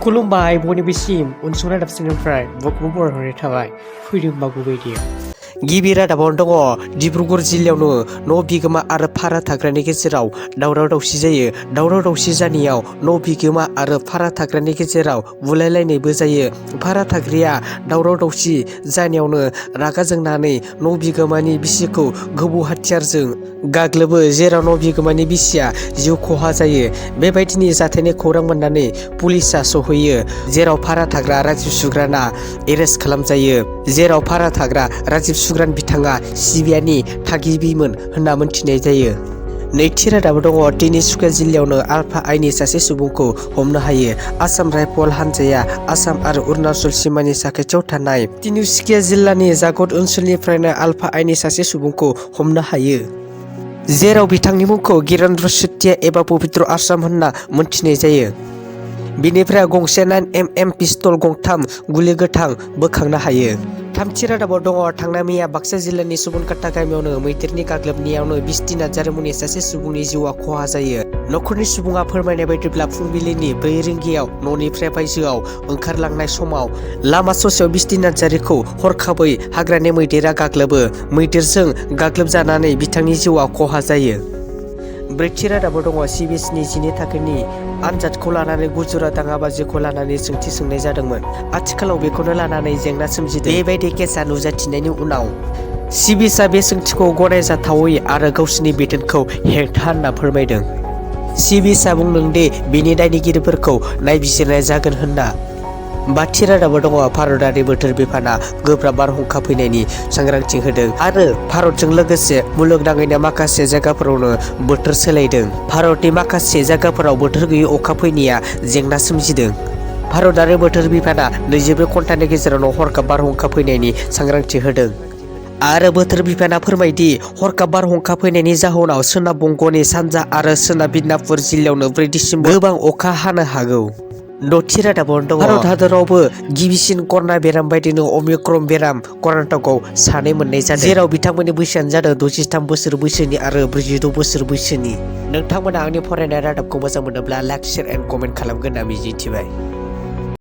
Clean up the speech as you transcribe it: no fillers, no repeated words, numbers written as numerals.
खुलुमबाय बयनिबोसिम उनसंनाय दाबसिनिफ्राय बकबो बरायहरनाय थाबाय फैदों बागु बायदियाव गिबि रादाबावनो दङ डिब्रुगड़ जिल्लायावनो न' बिगोमा आरो भारा थाग्रानि गेजेराव दावराव दावसि जायो। दावराव दावसि जानायाव न' बिगोमा आरो भारा थाग्रानि गेजेराव बुलायलायनायबो जायो। भारा थाग्राया दावराव दावसि जानायावनो रागा जोंनानै न' बिगोमानि बिसिखौ गोबौ हाथियारजों गाग्लोबो, जेराव न' बिगोमानि बिसिया जिउ खहा जायो। बेबायदिनि जाथायनि खौरां मोननानै पुलिसा सहैयो, जेराव भारा थाग्रा राजिब सुग्राना एरेस्ट खालामजायो। जेराव भारा थाग्रा राजिब सुग्रान बिथाङा सिबियानि थागिबिमोन होनना मोनथिनाय जायो। नैथि रादाबो दङ दिनिसुकिया जिल्लायावनो आलफा आइनि सासे सुबुंखौ हमनो हायो। आसाम राइफल हानजाया आसाम आरो अरुणाचल सिमानि साखाथियाव थानाय दिनिसुकिया जिल्लानि जागद ओनसोलनिफ्रायनो आलफा आइनि सासे सुबुंखौ हमनो हायो, जेराव बिथांनि मुंखौ गिरेन्द्र चुटिया एबा पबित्र आसाम होनना मोनथिनाय जायो। बिनिफ्राय गंसे 9mm पिस्तल, गंथाम गुलि गोथां बोखांनो हायो। थामथि रादाबाव दङ थांनाय मैया बाक्सा जिल्लानि सुबनकाटा गामियावनो मैदेरनि गाग्लोबनायावनो बिस्ति नार्जारि मुंनि सासे सुबुंनि जिउआ खहा जायो। न'खरनि सुबुङा फोरमायनाय बायदिब्ला फुंबिलिनि 4 रिंगायाव न'निफ्राय बायजोआव ओंखारलांनाय समाव लामा ससेयाव बिस्ति नार्जारिखौ हरखाबै हाग्रानि मैदेरा गाग्लोबो। मैदेरजों गाग्लोबजानानै बिथांनि जिउआ खहा जायो। ब्रैथि रादाबाव दङ CBSE 12 थाखोनि आनजादखौ लानानै गुजुरा दाङाबाजिखौ लानानै सोंथि सोंनाय जादोंमोन। आथिखालाव बेखौनो लानानै जेंना सोमजिदों। बेबायदि केसआ नुजाथिनायनि उनाव CBSEआ बे सोंथिखौ गनायजाथावै आरो गावसोरनि बिथोनखौ हेंथा होनना फोरमायदों। CBSEआ बुंदों दि बिनि दायनिगिरिफोरखौ नायबिजिरनाय जागोन होनना। बाथि रादाबाव दङ भारतारि बोथोर बिफाना गोब्राब बारहुंखा फैनायनि सांग्रांथि होदों आरो भारतजों लोगोसे मुलुगनाङैनो माखासे जायगाफोरावनो बोथोर सोलायदों। भारतनि माखासे जायगाफोराव बोथोर गैयै अखा फैनाया जेंना सोमजिदों। भारतारि बोथोर बिफाना 24 घन्टानि गेजेरावनो हरखाब बारहुंखा फैनायनि सांग्रांथि होदों। आरो बोथोर बिफाना फोरमायदि हरखाब बारहुंखा फैनायनि जाहोनाव सोनाब बंग'नि सानजा आरो सोनाब मिदनापुर जिल्लायावनो 4 दिसेम्बर गोबां अखा हानो हागौ। द'थि रादाबावनो दङ भारत हादरावबो गिबिसिन कर'ना बेराम बायदिनो अमिक्रन बेराम कर्नाटकआव 2 मोननाय जादों, जेराव बिथांमोननि बैसोआनो जादों 63 बोसोर बैसोनि आरो 46 बोसोर बैसोनि। नोंथांमोना आंनि फरायनाय रादाबखौ मोजां मोनोब्ला लाइक, शेयार एन्ड कमेन्ट खालामगोन होनना मिजिंथिबाय।